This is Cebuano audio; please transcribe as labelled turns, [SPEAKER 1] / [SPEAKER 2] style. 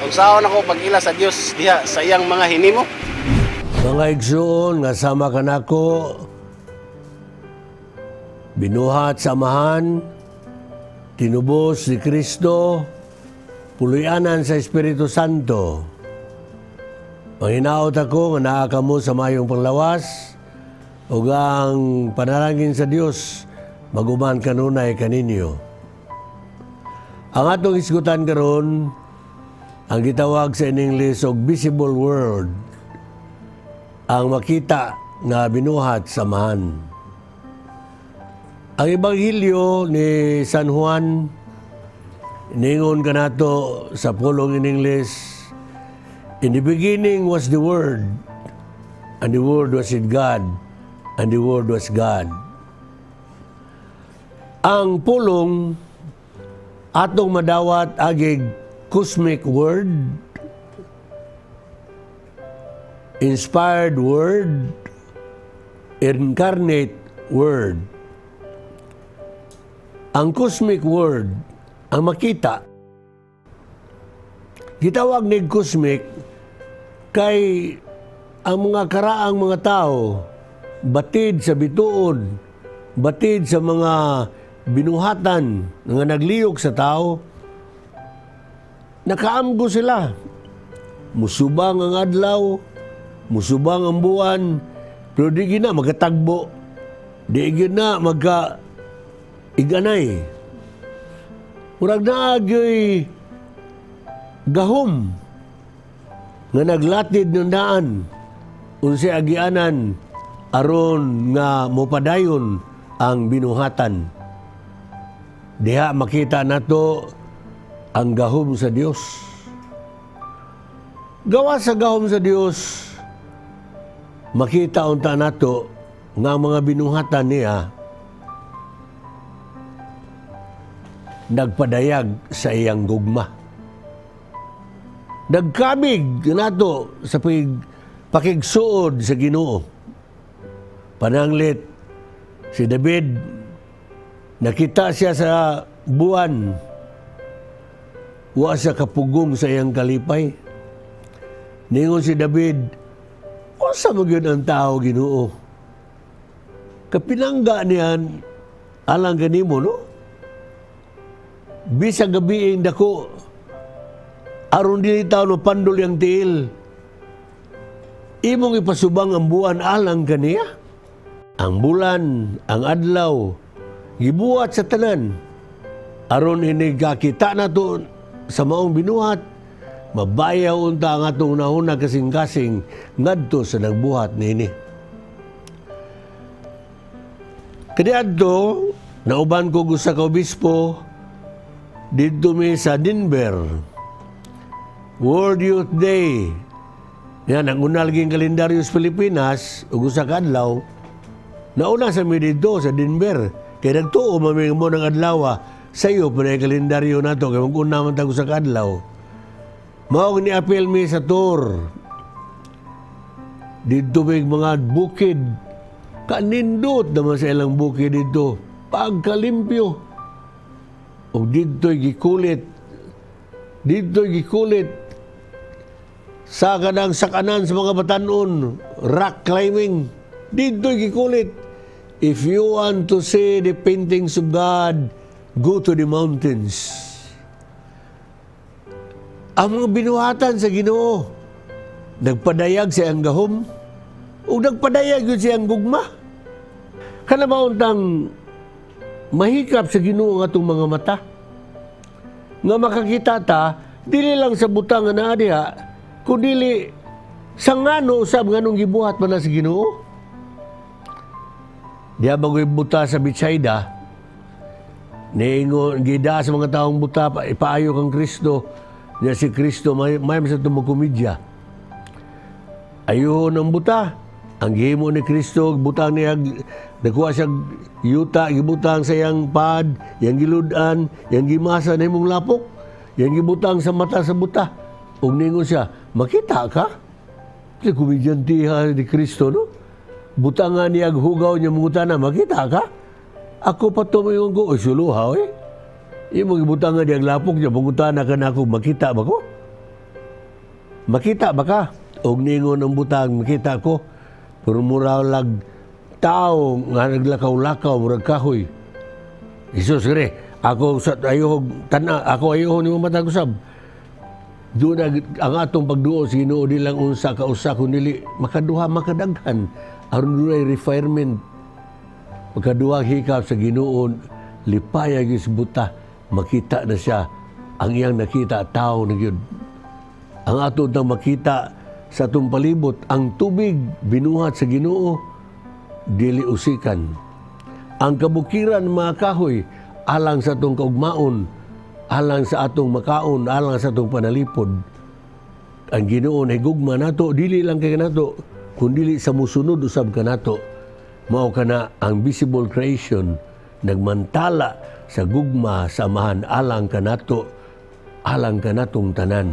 [SPEAKER 1] Unsaon ako pag-ila sa Dios diha sa iyang mga hinimo?
[SPEAKER 2] Mga igsoon nga sama kanako, binuhat sa Amahan, tinubos ni Kristo, puloy-anan sa Espiritu Santo. Manghinaot ako nga naa kamo sa mayong panglawas ug ang panalangin sa Dios maguban kanunay kaninyo. Ang atong isgutan karon, ang gitawag sa in English og visible world, ang makita nga binuhat sa Amahan. Ang Ebanghelyo ni San Juan ningon kanato sa pulong in English, "In the beginning was the Word, and the Word was with God, and the Word was God." Ang pulong atong madawat agig cosmic word, inspired word, incarnate word. Ang cosmic word, ang makita, gitawag ni cosmic kay ang mga karaang mga tao, batid sa bituon, batid sa mga binuhatan nga nagliyok sa tao, nakaamgo sila. Musubang ang adlaw, musubang ang buwan, pero di gyud na magkatagbo. Di gyud na magka iganay. Murag naa gyoy gahom nga naglatid ng daan unsay agianan aron nga mopadayon ang binuhatan. Diha makita nato ang gahom sa Dios. Gawa sa gahom sa Dios, makita unta nato nga ang mga binuhatan niya nagpadayag sa iyang gugma. Nagkabig nato sa pakigsuod sa Ginoo. Pananglit si David, nakita siya sa buwan, wa siya kapugong sa iyang kalipay. Ningon si David, "Unsa man gyud ang tao, Ginoo? Kapinangga niyan alang kanimo, no? Bisag gabiing dako, aron dili tawo no pandol yang tiil, imong ipasubang ang buwan alang kaniya." Ang bulan, ang adlaw, gibuhat sa tanan aron ini kakita nato sa maong binuhat, mabayaw unta ang atong nahuna kasing-kasing ngadto sa nagbuhat niini. Kaniadto, nauban ko usa ka obispo didto mi sa Denver. World Youth Day. Yan, ang una laging kalendaryo sa Pilipinas, ug usa ka adlaw, nauna sa mi didto sa Denver. Kay nagtuo man mi mo ng adlaw, sa iyo pa na yung kalendaryo nato, kay mag-una man tag usa ka adlaw. Mao ni apil mi sa tour. Didto may mga bukid. Kanindot naman sa ilang bukid didto. Pagkalimpyo. O didto'y gikulit. Didto'y gikulit sa kanang sakanan sa mga batanon, rock climbing. Didto'y gikulit. "If you want to see the paintings of God, go to the mountains." Ang mga binuhatan sa Ginoo, nagpadayag sa iyang gahom, ug nagpadayag yun sa iyang gugma. Kana ba untang mahikap sa Ginoo ang atong mga mata? Nga makakita ta, dili lang sa butang nga naa diha, kundili sa ngano usab, nganong gibuhat man na sa Ginoo. Diha bagoy buta sa Bethsaida, niingon gida sa mga taong buta, ipaayo kang Kristo. Niya si Kristo may sa komedya. Ayuhon ang buta. Ang gihimo ni Kristo, butang niya, nagkuha siya yuta, gibutang sa iyang pad, iyang giludan, iyang gimasa na imong lapok, iyang gibutang sa mata sa buta. Ug ningon siya, "Makita ka?" Kasi komedyantiha ni Kristo, no? Butangan niya ang hugaw niya, mangutana, "Makita ka?" Ako pa to mayon ko, "Oy, suluha, oy. Imo gibutangan niya ang lapok niya, mangutana ka na ako, makita ba ko?" Makita ba ka? Og ningon ang butang, "Makita ko. Pero mura lag tao nga naglakaw-lakaw, murag kahoy." Jesus gre, ako sa ayoho tana, ako ayoho nimo matag usab. Doon ang atong pagduo sa Ginoo, di lang unsa ka usa kun dili makaduha, makadaghan, aron dunay refinement. Makaduha hikap sa Ginoo, lipaya gyud sa buta, makita na siya. Ang iyang nakita, tao na gyud. Ang ato nang makita sa atong palibot, ang tubig binuhat sa Ginoo, dili usikan. Ang kabukiran, mga kahoy, alang sa atong kaugmaon, alang sa atong makaon, alang sa atong panalipod. Ang Ginoo nahigugma nato, dili lang kay nato, kundili sa musunod usab kanato. Mao kana ang visible creation nagmantala sa gugma sa Amahan alang kanato, alang kanatong tanan.